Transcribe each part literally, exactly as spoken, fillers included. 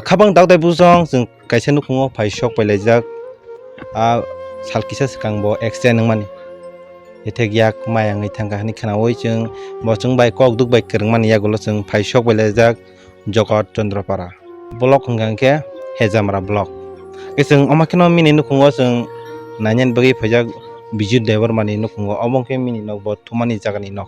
Khabang tak tai bujong chwng kaisa nukhungo phai sok pai laijak. A sal kisa swkang bo accident wngmani. Ethek yak maya wngwi thangkha hwnwi khwnawi chwng bo chwng bai kok duk bai kwrwngmani yagulo chwng phai sok bai laijak Jogot Chandra Para. Block hwnkha hwnkhe Hejamra block. Khe chwng omo kheno mini nukhungo chwng nainani bagwi phaijak Biju Debbarmani nukhungo, omo khe mini nok bo thumani jagani nok.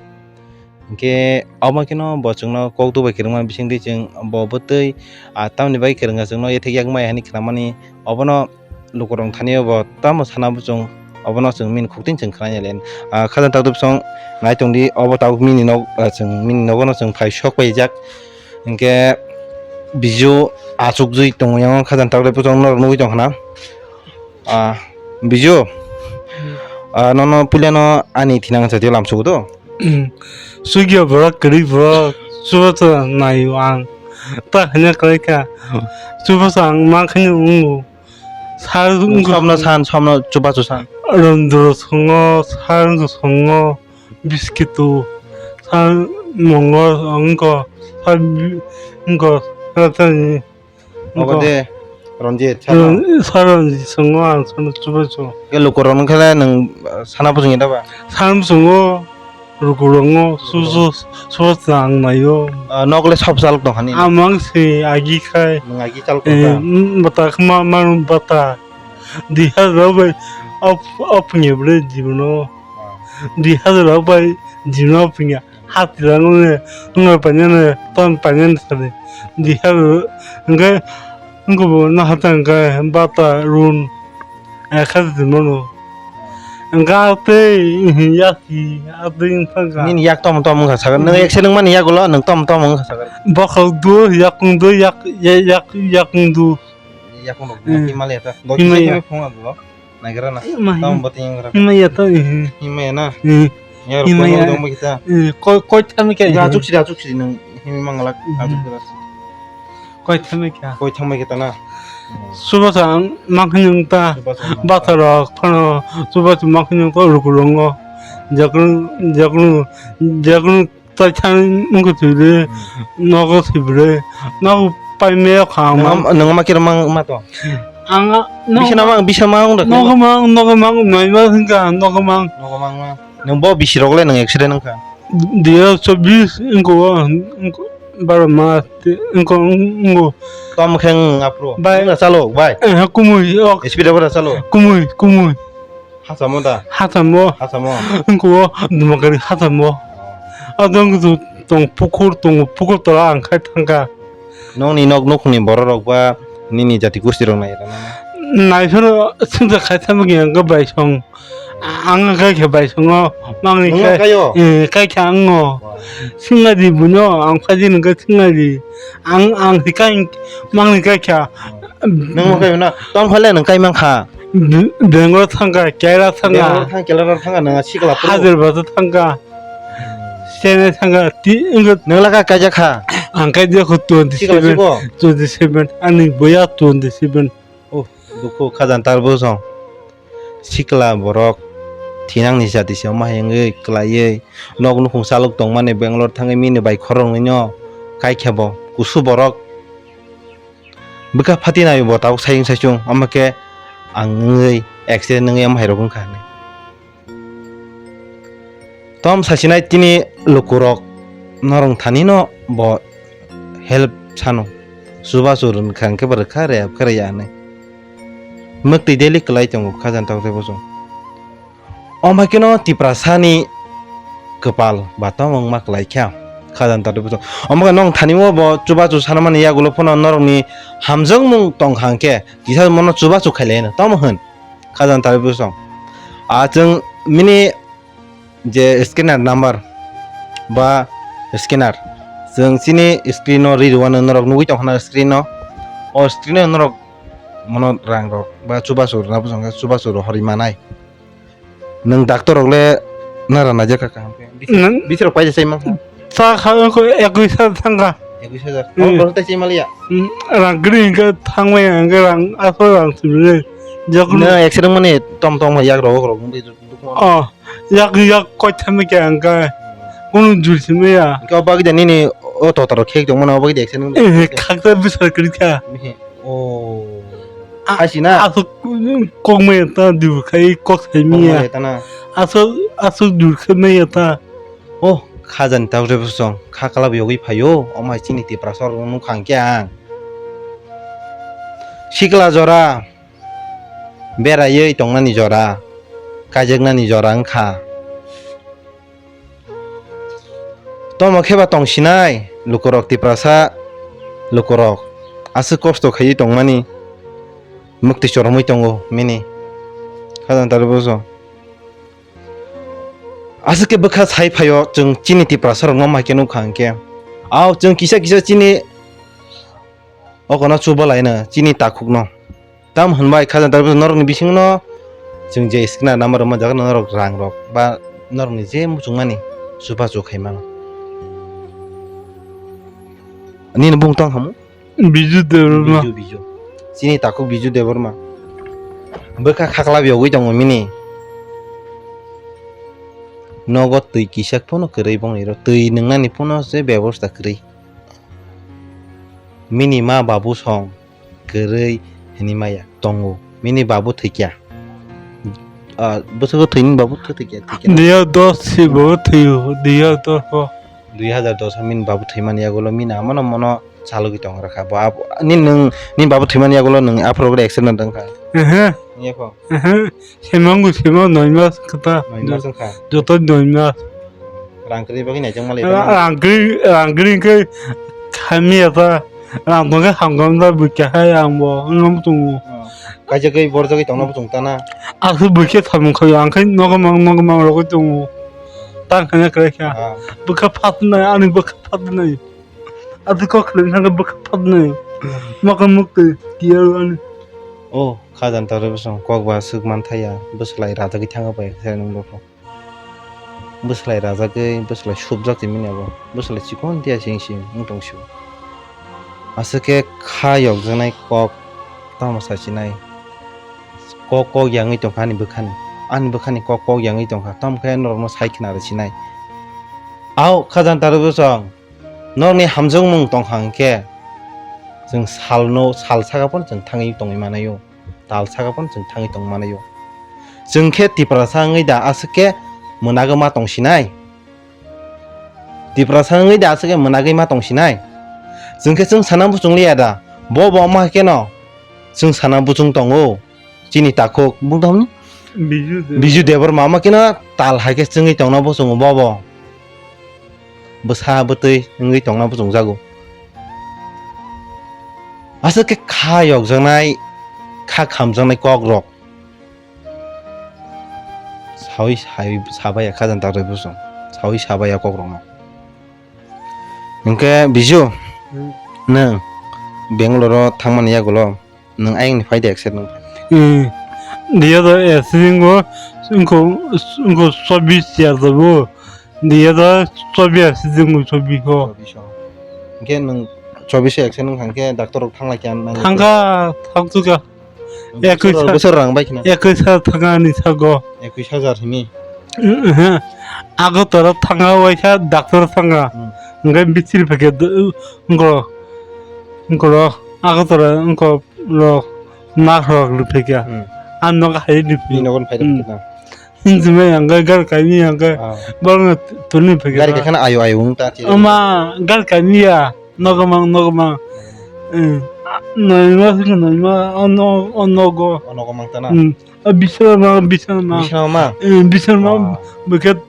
Hinkhe omo kheno bo chwngno kok duk bai kwrwngma bisingtwi chwng bo bwtwi, ah, tamoni bagwi kwrwngkha chwngno ethek yak maya hwnwi khnamani, obono lukurok thani o bo tamo sana bwswng obono chwng mini khuktin chwng khwnai ya le. Ah, khajang tabuk bwswng nai tongdi obo tabuk mini nok, ah, chwng mini nogo no chwng phai sok pai jak. Hinkhe Biju achukjwi tongo yang khajang tabuk bwswng norok nugwi tongkha na. Ah, Biju, ah, nono puilano ani thinang chati lamsugo to? Hmm. Sugya borok, kwrwi borok, chubachu naio ang. Ta hanya khlaikha. Chubachu ang ma khani wngkha. Sar wngkha. Somno san, somno chubachu san. Rondro songo, sar wngkha songo, biskitu, sar mongo wngkha, sar bi-, wngkha, ratani. Obo de, Ranjit, sano. Ron-, sar Ranjit songo ang sono chubachu. Ke lukurok nung khe le nung, ah, sana bujung ya da ba? Sana bujung o, lukurok no, su-, su-, su-, su-, ang naio. Ah, nok le sob salok tong hani? Amang se agi khai. Nung agi salok tong kha? Eh, mm, bata khma, man bata. Di hajar rok bai, op, op nge bre jibono. Ah. Di hajar rok bai jibono op nge. Hati rang ne, nunga panya ne, ton panya ne sari. Di ha, hingke, hingke bo na hata hingke bata run, eh, khati mano. Hingke atei, yaki, atei wngkha. Nini yak tom tom wngkha sakha. Nwng ekse nwng mani yak ulo, nwng tom tom wngkha sakha. Bokol do, yakung do, yak, yak, yakung do. Yakung rok, hmm, himlai ta. Himlai ya. Doi phung abo. Naigra na. Himaya. Tamo bati yang gra. Himaya to, eh. Himaya na. Eh. Yar himaya. Koi dong kita. Eh, koi, koi thami kya. Ga chuk sida, chuk sida nang himi mangalak. Mhm. Achuk sida. Koi thami kya. Koi thami kita na. Subasa ang mangkhani ta. Subasa ang. Bata rok phano. Subasa mangkhani ta rukurongo. Jakru, jakru, jakru. Tai thang wngkha twi de, hmm, nogo sibire, nogo pai meo kha ang. Nwng, nwng ma kira mang ma to? Ang, no, bisa na mang, bisa mang da. Nogo mang, nogo mang, nai ma hingka, nogo mang. Nogo mang ma. Nwng bo bisi rok le nwng accident wngkha. Dia chobis wngko, wngko, baro ma, wngko, wngko. Tom kheng apro. Bai. Wngna chalo, bai. Eh, kumui, ok. Speed abra chalo. Kumui, kumui. Hachamo da? Hachamo. Hachamo. Wngkho o Dumakari hachamo. Oh. Adong tong pukur, tong pukur tola ang khai thangkha. Nokni nok nukhungni bororok ba nini jati gosti rok nai rana? Naiphano singsa khai thangma khe ang khe baisong. Ang khe khe baisongo mangni. Nung khe kayo? Eh, kai khe ango. Wow. Singa di buno, ang khai di nung khe singa di. Ang, ang hikai mangni kai khe. Nung mo kai na? Tong phale nung kai mang kha. Be-, Bangalore thangkha, Kerala thangkha. Bangalore thang, Kerala thangkha, nang sikla pro. Hyderabad thangkha. Chennai thangkha, ti, wngkha. Nang laka kaijak kha? Ang kaijak kho twenty seven, sikla siko? Twenty seven, ani boya twenty seven. Oh, dukhu khajan tar bosong. Sikla borok thinang ni jati se ma hengwi klaiwi nok nukhung saluk tongmani Bangalore thangwi mini bai khoroknwi no kaikha bo kusu borok. Bwkha phati nai bo tabuk sayung saichung, omo khe ang wngwi accident wngwi omo hai rok wngkha hinwi. Tom sasinai tini lukurok norong thani no bo help sano. Chuba chur wngkha hwnkhe bo rwkha, rwya hwnkhe rwya hinwi. Mwktwi daily kwlai tongo khajan tabuk tei bosong. Omo khe no Tiprasani kwpal ba tamo wngma kwlai kha. Khajan tari bwswk. Omo khe nong thani o bo chubachu sanmani yagulo phano norokni hamjakmung tong kha hwnkhe kisa mono chubachu khailai no tamo hwn. Khajan tari bwswk. A chwng mini je scanner number ba scanner chwng chini screen o ri rwano norok nugwi tong khna screen o. O screen o norok mono rang rok ba chubachu rwna bwswk khe chubachu rw horwi manai. Nwng doctor rok le nara naijak kha kaham khe? Nwng? Bisi rok paisa sai mankha? Sa kha ko ekkuish hajar thangkha. Ekkuish hajar. Hmm. Tamo borok tai sai maliya? Hmm, rang gri hwnkhe thangmaya hwnkhe rang aswk rang sibile. Jakunu. Nwng accident mani tom tom hai yak rok rok wngwi dukhu mano. Oh, yak yak koitham khe hwnkhe. Kunu jul simaya. Hwnkhe o bagwi da nini o totorok khek tongmani obo khe de ekse nung. Eh, khaksa bwswk kwrwi kha. Mihi. O. A-, Haisi na? Aswk kok maya ta dur khai kok sai miya. Kok maya ta na. Aswk, aswk dur khai maya ta. O, khajani ta bre bwsong. Kha kala yogwi phaio. Omo hai chini Tiprasa rok nukha hwnkhe ang. Sikla jora. Beraiwi tongnani jora, kaijaknani jora wngkha. Tomo khe ba tong sinai, lukurok Tiprasa, lukurok aswk kosto khaiwi tongmani, mwktwi choromwi tongo mini. Khajani ta bre bwsong. Aswk khe bwkha sai phaio, chwng chini Tiprasa rokno mai khe nukha hwnkhe. Ao chwng kisa kisa chini okono chuba laino, chini takhukno. Tamo hwnbai khajani ta bre bwsong norokni bisingno chwng je scanner number rwma jaga norok rang rok ba norokni je muchungmani chubachu khai mano. Nini bung tong hamu? Biju Debbarma. Biju, Biju. Chini takhuk Biju Debbarma. Bwkha khakla yogwi tongo mini. Nogo twi kisa phano kwrwi bongni ro. Twi nwngnani phano se bebosta kwrwi. Mini ma babu song kwrwi hwnwi maya tongo. Mini babu thwikya. Ah, bwswk thwini babu thwikya, thwikya. Dui hajar dos si bo thwiyo, dui hajar dos o. Dui hajar dos o mini babu thwimani yagulo mini amano mono chalogwi tong rwkha. Bo abo, ni nwng, ni babu thwimani yagulo nwng aphuru accident wngkha. Ehe. Niyakho. Ehe. Semango sema noi mas kata. Noi mas wngkha. Joto noi mas. Rang kwrwi bagwi naijak malai. Ra-, rang kwrwi, rang kwrwi khe khamya ta. Rang tongkhe hamkam ta bwkha hai ang bo wngma tongo. Oh. Kaijagwi borjagwi tongna bo chwng tana. Aswk bwkha samung khayo ang khai nogo mang nogo mang rogwi tongo. Tang khana kwrwi kha. Ah. Bwkha phatnai ani bwkha phatnai. Aswk kok khwlai thangkhe bwkha phatnai. Mokol muktwi tiya ani. Oh. Khajani ta bre bwsong kok ba swk man thaya, bwswlai rajagwi thangwi bai khe nung bo pho. Bwswlai rajagwi, bwswlai subjak twi mani abo. Bwswlai chikon tiya sing sing wng tong sio. Aswk khe kha yokjaknai kok tamo sa sinai. Kok kok yangwi tongkha ani bwkhani. Ani bwkhani kok kok yangwi tongkha. Tamo khe norokno sai khna rw sinai. Ao khajani ta bre bwsong. Norokni hamjakmung tongkha hwnkhe, chwng salno, sal saka phano chwng thangwi tongwi manaio, tal saka phano chwng thangwi tongwi manaio. Chwng khe Tiprasa wngwi da aswk khe mwnagwi ma tong sinai? Tiprasa wngwi da aswk khe mwnagwi ma tong sinai? Chwng khe chwng sana buchung liya da? Bo bo wngma hai kheno chwng sana buchung tongo. Chini takhuk, bung tamo ni? Biju Debbarma. Biju Debbarma, omo khe no tal hai khe chwngwi tongna bo chwng bo bo. Bwsa bwtwi wngwi tongna bo chwng jago. Aswk khe kha yokjaknai, kha khamjaknai kok rok. Sawi, sawi, sabai ya khajani ta bre bwsong. Sawi sabai ya kok rok no. Hwnkhe Biju, hmm, nwng Bangalore o thangmani yagulo nwng ayang ni phai de accident nwng phai? Hmm. Diya da accident go, wngkho, wngkho chobbish ya da bo. Diya da chobbish accident go, chobbish go. Chobbish o. Hwnkhe nwng chobbish o accident wngkha hwnkhe doctor rok thanglai kha na? Thangkha, thangsuka. Ekwis bwswk rang bai khna? Ekwis hajar thangani sago. Ekwis hajar hini? Ehe. Agartala thanga waisa doctor thanga. Hmm. Hwnkhe bichiri phaikhe do-, wngkho, wngkho Agartala wngkho rok nak rok rw phaikha. Hmm. Ang nogo hai rw phi. Ni nogo phai rw phi na? Hinjimai ang gari kaimi ang. Ah. Borokno tuni phaikha. Gari kakhana ayo ayo wng ta. Ama gari kaimi ya. Nogo mang, nogo mang. Eh, noima sing noima, o no-, o nogo. O nogo mang tana? Hmm. O bisana mang, bisana mang. Bisana mang? Eh, bisana mang. Ah. Bwkhe,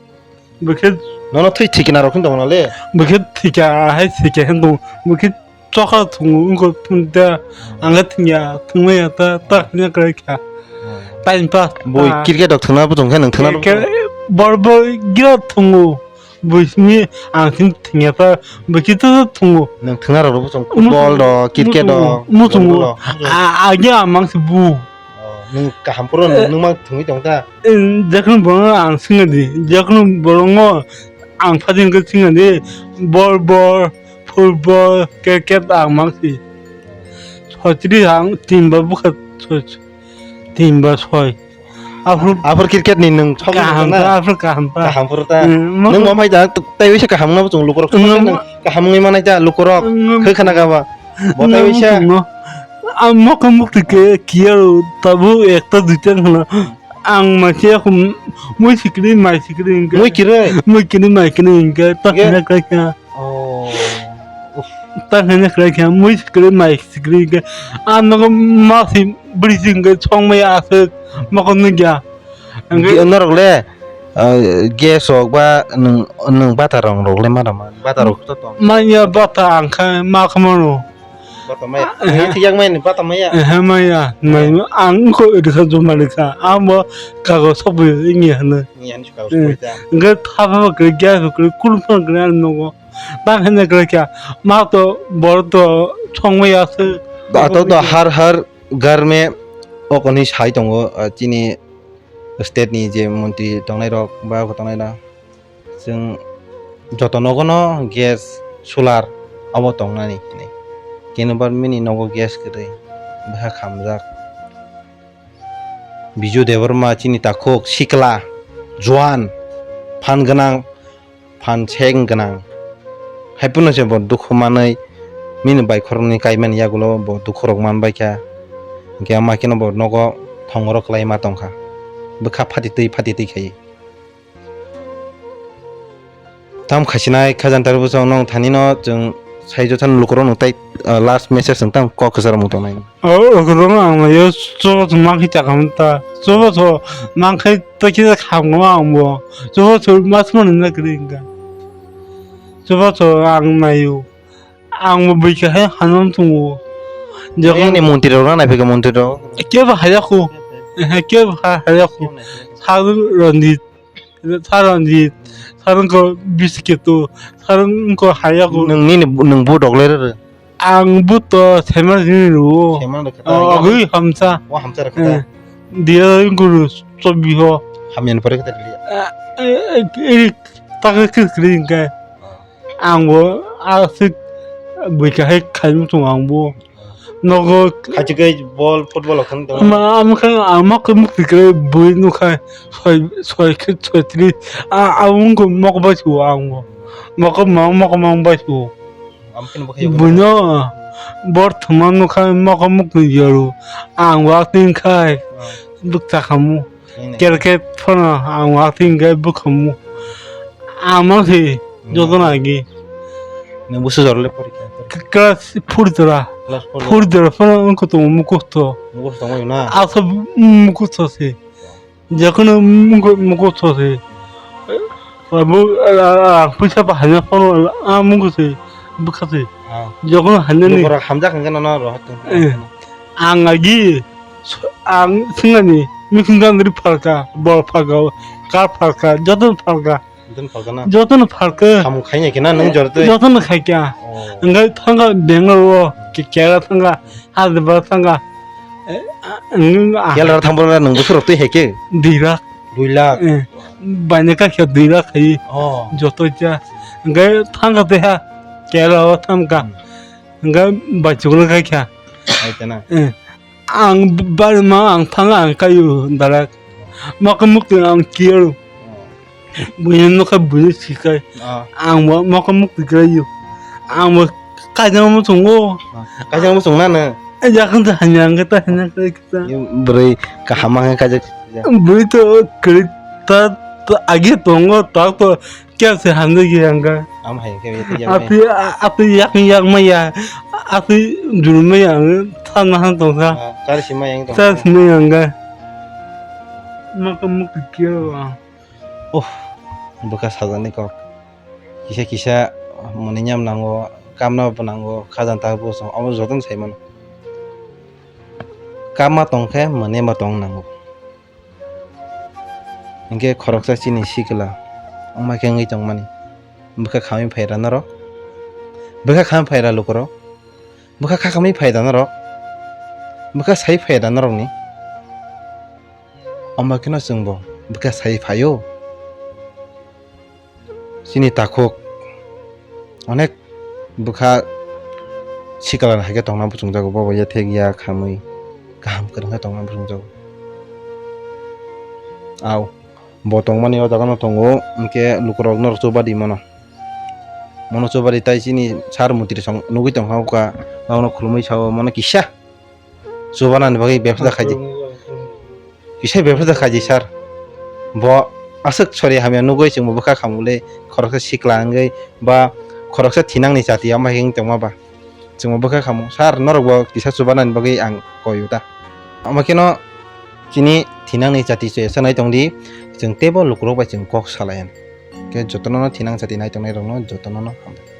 bwkhe. Nono thwi thikina rok hinwi tongmani le? Bwkhe thika, hai thika hinwi tong. Bwkhe chokha thungo, wngkha thung ta. Hmm. Ang thungya, thungmaya ta, ta hwnwi kwrwi kha. Hmm. Time pass. Boi ta. Cricket rok thwngna bo tongkhe nwng thwngna rok. Cricket, bor bor gira thungo. Bui simi ang sini thwngya ta, bui kisa thwngo. Nwng thwngna rok bo chwng football rok, cricket rok, muchungo, volleyball rok, muchungo. A, agi amang se bu. Oh, nwng kaham phuru nwng, eh, nwng mang thwngwi tong ta? Eh, jekhno bono ang swnga di, jekhno bono ang phajin khe swnga di, ball, ball, football, cricket ang mang si. Sotri ang team ba bukha, team ba soi. Aphuru Aphuru cricket ni nwng sok kaham na? Ta, aphuru kaham ta. Kaham phuru ta. Hmm, nwng mo- mo phai da, tei wisa kaham wngna bo chwng lukurok. Nwng- Nwng kaham wngwi manai ta lukurok. Nwng- Khe khna kha ba. Bo tei nwng wisa. Nwng mo- Ang mokhe mukti khe kiya ro, tabuk ekta duita khna. Ang mai khe mui sikri, mai sikri hingkhe. Mui kiri? Mui kiri, mai kiri hingkhe. Ta hingkhe? Hingkhe khlai kha. Oh. Ta hwnwi khlai kha, mui sikri, mai sikri hwnkhe, ah, nogo masi bwrwi si hwnkhe songmaya aswk, mokol nukya. Hwnkhe ge-, norok le, ah, gas rok ba nwng, nwng bata rong rok le ma rama? Bata rok to tong. Manya bata ang kha ma kha mano. Bata maya. Ah, eh. Ngi thik yak maya ni bata maya. Eh, maya. Eh. Mai ang ko risa juma risa. Amo kago sobo ini hano. Ni ani kago sobo ta. Hwnkhe thapa ba kre gas kre kulupang kre ang nogo. Tang hwnwi kwlai kha, ma to, bor to songmaya se. Ato to har har garme okoni sai tongo, ah, chini state ni je montri tongnai rok ba bo tongnai rok. Chwng joto nogo no gas, solar abo tongnani hinwi. Keno bar mini nogo gas kwrwi bwkha khamjak. Biju Debbarma chini takhuk sikla, juan, phan gwnang, phan seng gwnang. Hai phano se bo dukhu manwi, nini baikhorokni kaimani yagulo bo dukhurok manbaikha. Hwnkhe ama kheno bo nogo thongorok kwlai ma tongkha. Bwkha phatitwi phatitwi khai. Tam khaisinai khajang tarbwsong nong thanino chwng sai jothan lukurokno tai, ah, last message chwng tang kok kwcharo mung tongnai. O, o, kwbangma ang laio, chubachu mankhe chakhamta, chubachu mankhe tei khe khamkha ang bo, chubachu mas mani na kwrwi hwnkha, chubachu ang naio, ang bo bwkha hai hanam tongo, jokhon ani montri rok na naiphaikha montri rok, kebo hayakho, ehe, kebo ha-, hayakho, Sarung Ranjit, Sarung Ranjit, Sarung ko Bisiketu, Sarung ko hayakho. Nwng nini, nwng bo dok lerere. Ang buto saiman sini rwo. Saiman rwkha ta, oh, ya. Agwi hamsa. Wa hamsa rwkha ta. Eh, dia guru sobi ho. Hamya ni pore kata dia. Eh, eh, eh, eh, takhe kis kri hingkhe. Ah. Ang bo aswk bwkha hai khaimung tongo ang bo. Ah. Nogo. Khachikai bol, football rok thang tongo. Ma, am khe, ang ma khe mukti kre bui nukha. Soi, soi khe, soi tri. A, a wngkhe mok bai su ang bo. Mok ma, mok ma bai su. Buino bor thwngma nukha mokol mukti joro. Ang watwi khai bwkha khamu. Cricket phano ang watwi khai bwkhamu. Ang mangsi jotono agi. Nwng busu jora le porikha? Class four jora. Class four. Four jora phano wngkha tongo mukusto. Mukusto wngkha na? Asa mukusto se. Jokhon mungko, mungko sose. Abo, ah, ah, puisa ba hanya phone, ah, mungko se, bwkha se. Ah. Jokhon hanya ni. Borok hamjak hwnkhe nono rohor tong. Eh. Ang agi, so, ang singani, mikung gandri phalka, bol phalka, kar phalka, joto phalka. Jotono phalka na? Jotono phalka. Samung khaina khe na nung jortwi? Jotono khaikha. Oh. Hwnkhe thangkha Bangalore o, ke-, Kerala thangkha, Hyderabad thangkha. Eh, ah, nwng, ah. Kerala thangbo na nung busurok twi haikhe? Dui lakh. Dui lakh? Eh, baina kha khe dui lakh khai. Oh. Joto cha. Hwnkhe thangkha tei ha, Kerala o thangkha. Hmm. Hwnkhe baichukno khaikha. Hai tena? Eh. Ang bari ma ang thang ang kayu darak. Maka mukti ang kiyaru. Buya nokha buya sikai. Ah. Ang bo maka mukti kayu. Ang bo kajang mo chungo. Ah, kajang mo chungna na? Eh, ya kan ta hanya ang ta hanya kai kita. Beri kaham ang kajak. Beri to kerita agi tongo tak to Kya se hamjak ya hwnkha? Am hai khe ya, ya, ya. Atwi, a-, atwi yak, yak maya. Atwi juru maya, thanma han tongkha. Ah, chari si maya wng tongkha. Chari si maya hwnkha. Maka mukti kya ba? Oh, bwkha sajani kok. Kisa kisa mwnwi nyam nango, kamna bo nango, khajang ta bo song, abo jotono sai mano. Kamma tongkhe mwnwi ma tong nango. Hinkhe khoroksa chini sikla wngma khe wngwi tongmani. Bwkha khamwi phaira norok? Bwkha khamwi phaira lukurok? Bwkha khakamwi phaida norok? Bwkha sai phaida norokni? Wngma kheno chwngbo bwkha sai phaio. Chini takhuk onek bwkha sikla hai khe tongna muchungjago, bobo yathek ya khamwi kaham kwrwng khe tongna muchungjago. Au, bo tongmani o jaga no tongo, hwnkhe lukurok norok chuba di mono. Mono chuba di tai chini sar mutri song nugui tongkha, uka, nono khulumui sao, mono kisa chubanani bagwi bebsa khaidi. Kisa bebsa khaidi sar. Bo aswk sori hamya nugui chwngbo bwkha khamuli, khoroksa sikla wngwi ba khoroksa thinangni chati ama hing tongma ba. Chwngbo bwkha khamu, sar, norokbo kisa chubanani bagwi ang koyu ta. Ama kheno chini thinangni chati chaya sanai tongdi, chwng teibo lukurok bai chwng kok salayan. Khe jotono no thinang chati nai tongnai rokno jotono no hambai.